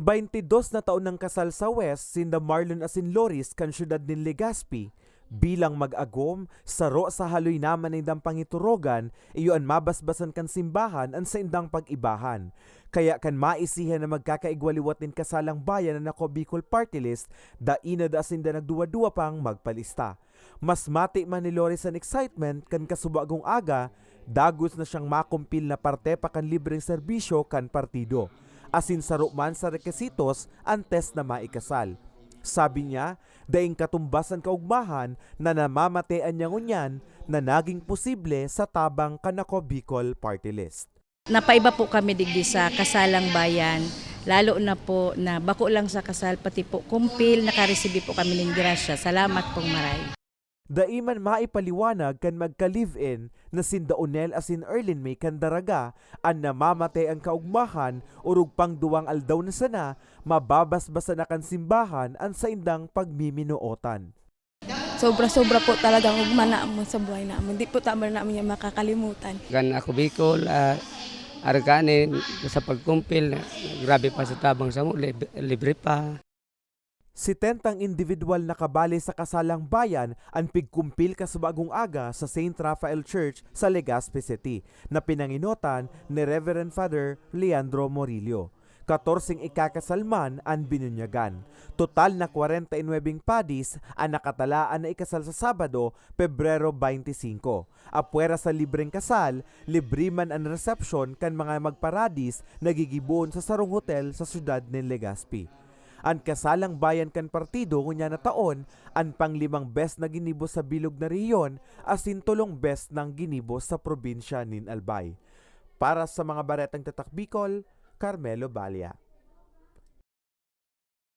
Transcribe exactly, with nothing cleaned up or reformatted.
Baynte dos na taon nang kasal sa West sinda Marlon asin Loris kan siyudad nin Legazpi. Bilang mag-agom, saro sa haloy naman nindang pangiturogan iyo an mabasbasan kan simbahan an saindang pag-ibahan. Kaya kan maisihan na magkakaigwa liwat nin kasalang bayan na Ako Bicol Party List, dai na daa sinda nagduwa-duwa pang magpalista. Mas mati man ni Loris an excitement kan kasubagong aga, dagos na siyang makumpil na parte pa kan libreng serbisyo kan partido, asin saro man sa rekisitos antes na maikasal. Sabi niya, daing katumbas an kaugmahan na namamatean niya ngunyan na naging posible sa tabang kan Ako Bicol Party List. Napaiba po kami digdi sa kasalang bayan, lalo na po na bako lang sa kasal, pati po kumpil, nakaresibi po kami nin grasya. Salamat pong maray. Dai man maipaliwanag kan magka-live-in na sinda Onel asin Erlin May kan Daraga an namamateang kaugmahan, orog pang duwang aldaw na sana, mababasbasan na kan simbahan an saindang pagmiminootan. Sobra-sobra po talagang ugma namon sa buhay namon. Di po tama namon yan makakalimutan. Kan Ako Bicol, ah, arog kaini sa pagkumpil, grabe pa sa tabang samo, lib-, libre pa. Setentang indibidwal nakabali sa kasalang bayan an pigkumpil kasubagong aga sa Saint Raphael Church sa Legazpi City, na pinangenotan ni Reverend Father Leandro Morillo. Katorseng ikakasal man an binunyagan. Total na kwarenta y nuebeng padis an nakatalaan na ikasal sa Sabado, Pebrero baynte singko. Apwera sa libreng kasal, libre man an resepsyon kan mga magparadis na gigibohon sa sarong hotel sa siyudad nin Legazpi. An kasalang bayan kan partido ngunyan na taon, an panglimang bes na ginibo sa bilog na rehiyon, asin tolong bes nang ginibo sa probinsya nin Albay. Para sa mga baretang Tatak Bicol, Carmelo Balia.